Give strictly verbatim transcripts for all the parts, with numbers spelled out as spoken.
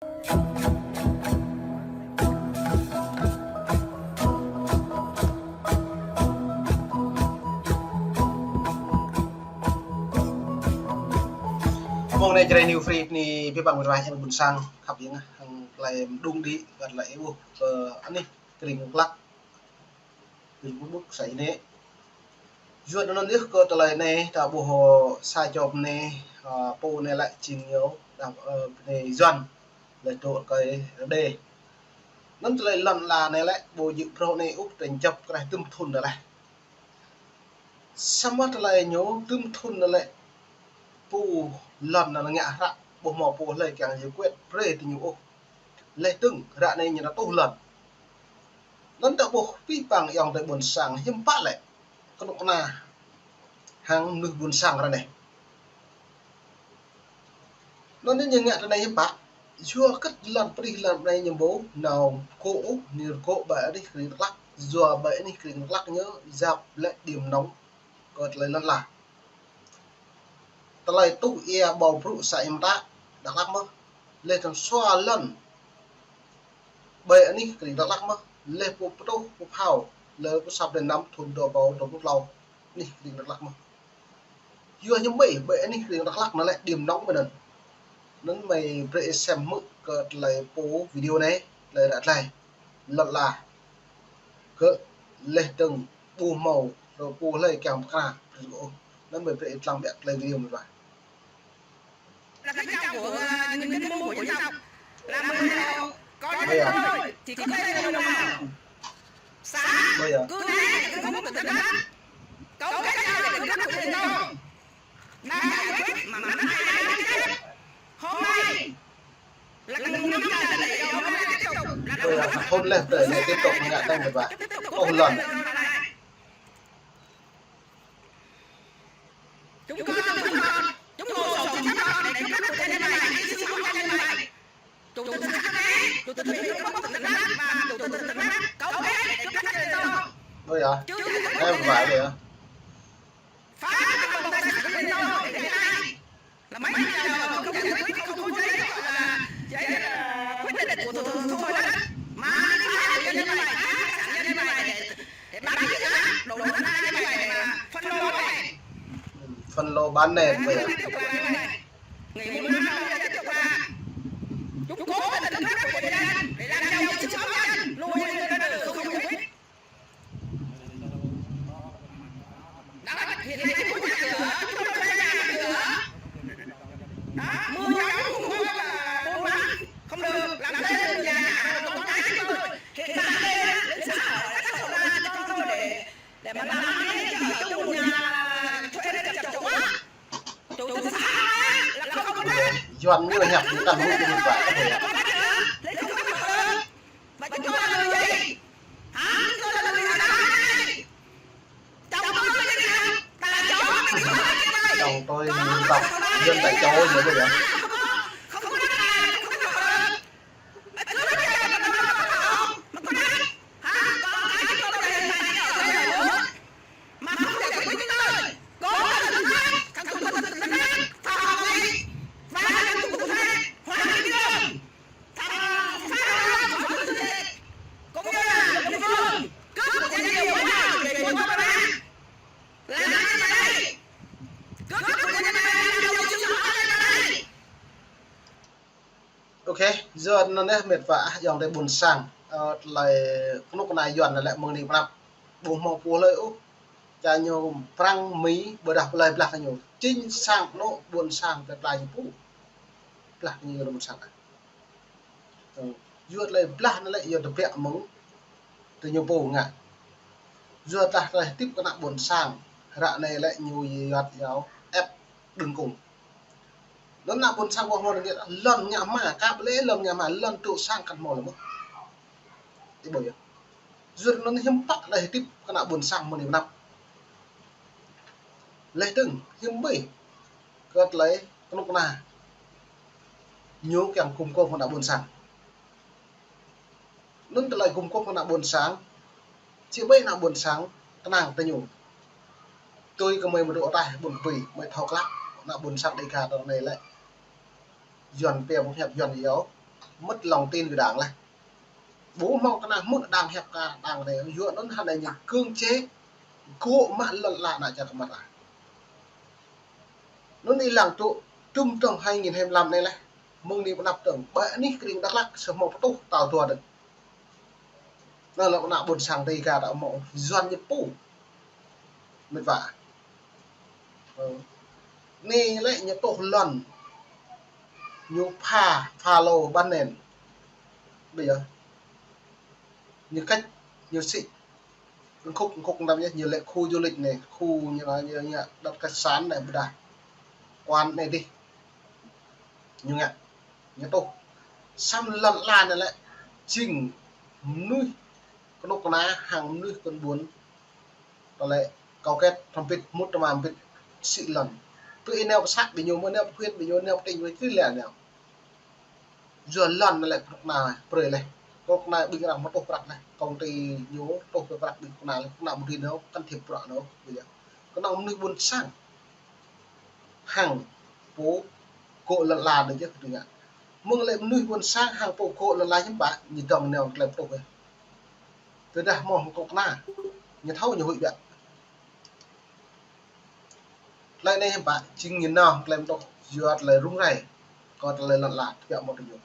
Mông anai Jrai New Free bơni abih bang mơnuih yang ƀôn sang khăp yang hăng tơlơi mơđung đĭ kơ tơlơi ih ƀuh kơ anih kring klăk. Ƀing ƀuh ƀuh sa anai. Yua anŭn yơh kơ tơlơi anai ta ƀuh sa čô bơnai, ơ, pô anai lĕ jing ñu, đah, ơ, bơnai Yuan, lĕ dŏ rơkơi Rơđê. Anŭn tơlơi lŏn la anai lĕ ƀu djơ̆ phrâo anai ôh, tơña jăp kraih tơm thŭn anai lĕ. Samơ̆ tơlơi ñu tơm thŭn anai lĕ pô lŏn anŭn ngă hră, ƀu hmâo pô hlơi kiăng giải quyết brơi tơ ñu ôh. Laih dơ̆ng ră anai ñu rơtuh lŏn. Anŭn ta ƀuh abih bang ayŏng adơi ƀôn sang hiư̆m pă lĕ kơnuk kơna hăng mơnuih ƀôn sang ră anai. Anŭn ñu ngă tơ anai hiư̆m pă, yua kơ lŏn prih lŏn anai ñu ƀu nao kơ ôh, ñu rơgŏ ƀơi anih kring Dak Lak, yua ƀơi anih kring Dak Lak ñu yap lĕ điểm nóng kơ tơlơi lŏn la. Tơlơi tuh ia ƀâo brŭ sa ia mơta Dak Lak mơ̆n. Laih dơ̆ng sua lŏn ƀơi anih kring Dak Lak mơ̆n. Laih pô pơtuh pô phao lĕ pô sap lĕ năm thŭn dua ƀâo dua pluh klâo anih kring Dak Lak mơ̆n. Yua hiư̆m mơi ƀơi anih kring Dak Lak anŭn lĕ điểm nóng mơi anŭn. Anŭn mơi brơi ih sem hmư̆ kơ tơlơi pô video anai, tơlơi ră tơlơi lŏn la. Kơ laih dơ̆ng ƀu hmâo pô hlơi kiăng pơkra brơi ôh. Anŭn mơi brơi ih lăng ƀiă tơlơi video mơi ƀă. Là cái cháu của, ờ, những cái môn của dân tộc. Là mười hai, có những đôi thì có thể là mười hai. Xã cứ né cái gốc tự Dak Lak. Cấu kết nhau để cướp của dân tộc. Đang giải quyết mà nó hay là chết. Hôm nay là cái mùng năm là để cho nó tiếp tục. Là Ôi, hôn lên, để nó tiếp tục ngã tay một bạn. Ôn lộn. Chúng con, chúng con, chúng con ủng hộ chính sách đó để cướp của dân tộc này, chứ không cho dân tộc này. Chủ tịch Dak Lak, Chủ tịch Huyện Krông Búc tỉnh Đắk Lắk và Chủ tịch tỉnh Đắk Lắk cấu kết để cướp đất cho dân tộc. Ôi giời. Chứ không phải vậy hả? Phá cái vòng tài sản của dân tộc để ngày nay là mấy nhà thầu không giải quyết, không có giấy gọi là giấy, ờ, quyết định của thu, thu hồi đất mà đi phá của dân tộc này, phá tài sản dân tộc này để, để bán dự án, đổ đất đai như vậy để mà phân lô này. Phân lô bán nền. Bán nền. Nghỉ một năm rồi lại tiếp tục làm. Chúng cố tình cướp của người dân để làm giàu chính xóm dân, lùi người dân ra đường không giải quyết. Đó, hiện nay không có nhà cửa, chúng tôi thuê nhà cửa. Đó, mưa gió cũng không có, ờ, buôn bán, không được, làm thuê nhà, con cái chúng tôi. Hiện tại đây á, đến xã hội đã cắt sổ ra cho con tôi để Để mà làm cái chợ chung là thuê chặt chẽ quá. Chủ tịch xã là không có đất. Yuan ñu hiăp ñu tăng hút ñu vay có thể. Không có đất nữa. Mà chúng tôi là người gì? Hả? Chúng tôi là người Hà Đà này. Chồng tôi là người Hà Đà. Chồng tôi là người dân tộc. Dân tại châu Âu nhiều bây giờ. Không có, không có đất đai, không có nhà ở. Ok, yua anŭn yơh mĕt wa ah ayŏng adơi ƀôn sang, ơ, tơlơi kơnuk kơna Yuan anai lĕ mơ̆ng anai pơ anăp. Ƀu hmâo pô hlơi ôh. Čang ñu Prăng, Mi, ƀôdah plơi pla kơ ñu. Chính sang anŭn ƀôn sang plơi pla ñu pô. Pla kơ ñu ƀôn sang. Ơ, yua tơlơi pla anŭn lĕ yua tơbiă mơ̆ng tơ ñu pô ngă. Yua tah tơlơi tip kơ ană ƀôn sang. Ră anai lĕ ñu yua yua ép đưng kung. Anŭn ană ƀôn sang ƀu hmâo rơngiă, lŏn ngă hma, kăp lĕ lŏn ngă hma, lŏn tŭ sang kăn hmâo lĕ mơ̆n. Ih ƀuh yơh. Yua anŭn hiư̆m pă laih hơdip kơ ană ƀôn sang mơ̆ng anai pơ anăp. Laih dơ̆ng, hiư̆m ƀơi kơ tơlơi kơnuk kơna ñu kiăng gum gôp kơ ană ƀôn sang. Anŭn tơlơi gum gôp kơ ană ƀôn sang, či ƀơi ană ƀôn sang kơnang tơ ñu. Tui kơ mơi mơdrô ataih ƀôn kơ tui, mơi thâo klă, ană ƀôn sang Đêga tơ anai lĕ. Yuan pia ƀu hiăp Yuan iâu. mất lòng tin với Đảng laih. Ƀu hmâo kơnang hmư̆ Đảng hiăp kơ Đảng anai, yua anŭn hơnai ñu cưỡng chế, gŏ mă lŏn ala ană čar kơ mơta. Anŭn ih lăng tŭ, tum tŏng hai nghìn hai mươi lăm anai laih, mơ̆ng anai pơ anăp tŏng, ƀơi anih kring Dak Lak, samơ̆ pơtuh tao dua đơ̆ng. Anŭn lĕ ană ƀôn sang Dega ta hmâo, Yuan ñu pô. Mĕt wa. Ơ. Anai lĕ ñu tuh lŏn. Ñu pha, pha lô ƀăn anai. Bây giờ. Ñu kĕč, ñu sĭ. Khŭk, khŭk năm ñu, ñu lĕ khu du lịch anai, khu ñu lĕ, ñu, ñu đặt khách sạn anai, ƀôdah quán anai dih. Ñu ngă, ñu tuh. Samơ̆ lŏn ala anai lĕ, jing mơnuih kơnuk kơna hăng mơnuih kơnuk ƀôn. Tơlơi kâo kĕt, tơmpit, mŭt tơma mpit sĭ lŏn. Tui ih nao pơ să ƀing ñu, mơ̆ nao pơ huyện ƀing ñu, nao pơ tỉnh ƀing ñu, tui lĕ nao. Yua lŏn anai lĕ kơnuk kơna brơi laih. Kơnuk kơna ƀing arăng mă tuh prăk laih. Công ty ñu tuh brơi prăk ƀing kơnuk kơna laih. Kơnuk kơna ƀu dưi nao, can thiệp bruă nao. Ƀu dưi. Kơnơ̆ng mơnuih ƀôn sang hăng pô gŏ lŏn ala đôč yơh kơ tui ngă. Mơ̆ng lĕ mơnuih ƀôn sang hăng pô gŏ lŏn ala hiư̆m pă, ñu dŏng nao tơlơi pơtuh yơh. Tơdah hmâo hăng kơnuk kơna, ñu thâo ñu huĭ biă. Tơlơi anai hiư̆m pă, jing ñu nao hăng tơlơi pơtuh, yua tơlơi rŭng răng, kơ tơlơi lŏn ala, tơbiă mơ̆ tơñu.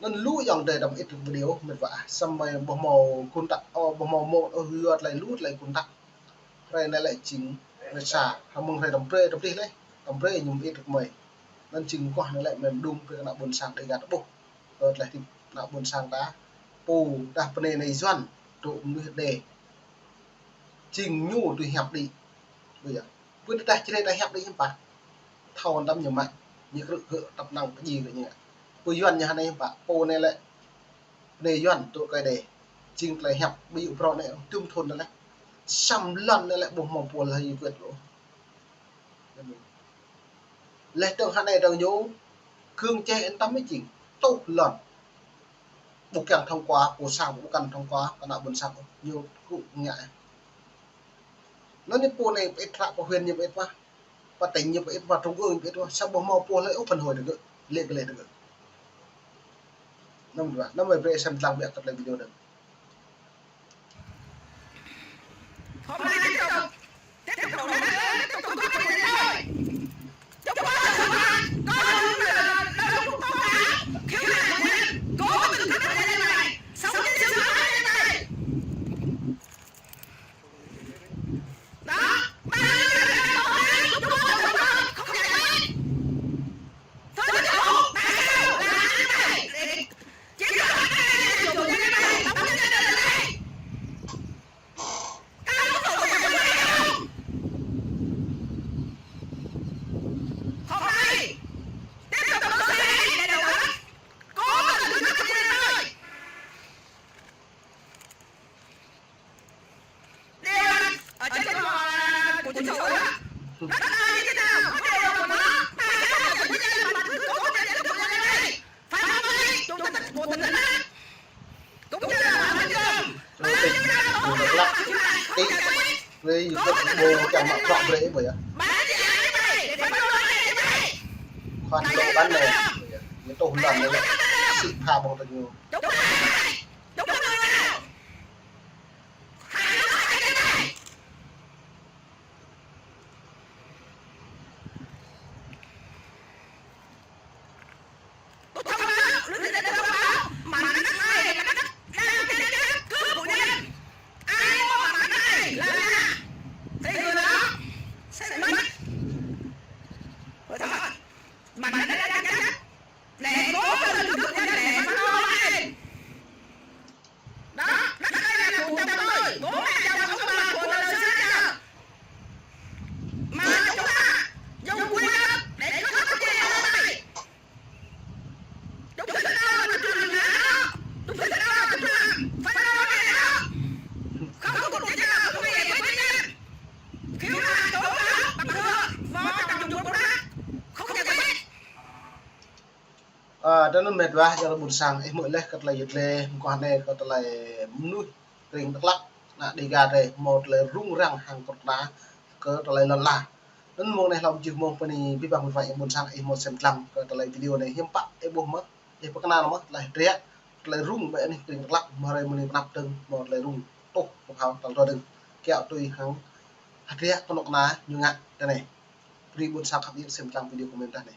Anŭn lu ayŏng adơi đăm ĭt video, mĕt wa, samơ̆ ƀu hmâo contact, ơ, ƀu hmâo mơ̆, ơ, yua tơlơi lu tơlơi contact. Hrơi anai lĕ jing hrơi sa, hăng mơ̆ng hrơi tơm brơi, tơm dih lĕ, tơm brơi ñu mơit kơ mơi. Anŭn jing mơguah anai lĕ mơ̆n mơdung brơi kơ ană ƀôn sang Dega ta ƀuh. Kơ tơlơi hơdip ană ƀôn sang ta, pô dah pơnê anai Yuan, tŭ mơnuih đe. Jing ñu tui hiăp đĭ. Ƀu dưi. Ƀu tơdah čơrê ta hiăp đĭ hiư̆m pă. Thâo anăm ñu mă, ñu krư̆ gơ̆ tăp năng pơjing kơ ñu. Pô Yuan ñu hơnai hiư̆m pă, pô anai lĕ, anai Yuan tŭ kơi đe. Jing tơlơi hiăp ƀu djơ̆ phrâo anai, tum thun anai lĕ. Samơ̆ lŏn anai lĕ ƀu hmâo pô lơi yua kơ lŏn. Laih dơ̆ng hơnai dơ̆ng ñu, kơ̆ng čeh ên tăm mơ̆ jing, tuh lŏn. Ƀu kiăng thông qua, pô sang ƀu kăn thông qua, kơ ană ƀôn sang, ñu kŭ ngă. Anŭn ñu pô anai pơĭt prăk pơ huyện ñu pơĭt mă, pơ tỉnh ñu pơĭt mă, trung ương ñu pơĭt mă, samơ̆ ƀu hmâo pô lơi ôh phản hồi dơ̆ng gơ̆, lĕ kơ lĕ dơ̆ng gơ̆. Anăm dua, anăm mơi brơi sem lăng biă kơ tơlơi video dơ̆ng. Ih, brơi YouTube ƀu kiăng mă prăk brơi ih ƀu yơh. Khoan lô ƀăn anai. Ñu tuh lŏn anai lĕ. Sĭ pha ƀơ̆ng tơñu. Ơ, tơ anŭn mĕt wa, ayŏng adơi ƀôn sang, ih hmư̆ laih kơ tơlơi yut lĕ, mơguah anai kơ tơlơi mơnuih kring Dak Lak, ană Dega drơi, hmâo tơlơi rŭng răng hăng kơnuk kơna, kơ tơlơi lŏn ala. Anŭn mơ̆ng anai hlâo mơjưh mơ̆ng pơ anai, abih bang mĕt wa ayŏng adơi ƀôn sang, ih hmâo sem lăng kơ tơlơi video anai, hiư̆m pă, ih ƀuh mơ̆. Ih pơkơna mơ̆ tơlơi hơdră, tơlơi rŭng ƀơi anih kơring Dak Lak, mơ̆ hrơi mơ̆ng anai pơanăp dơ̆ng, mơ̆ tơlơi rŭng tuh kơ phao tal dua dơ̆ng. Kiăo tui hăng hơdră kơnuk kơna ñu ngă tơ anai. Brơi ƀuôn sang khăp yơh sim lăng video comment tơ anai.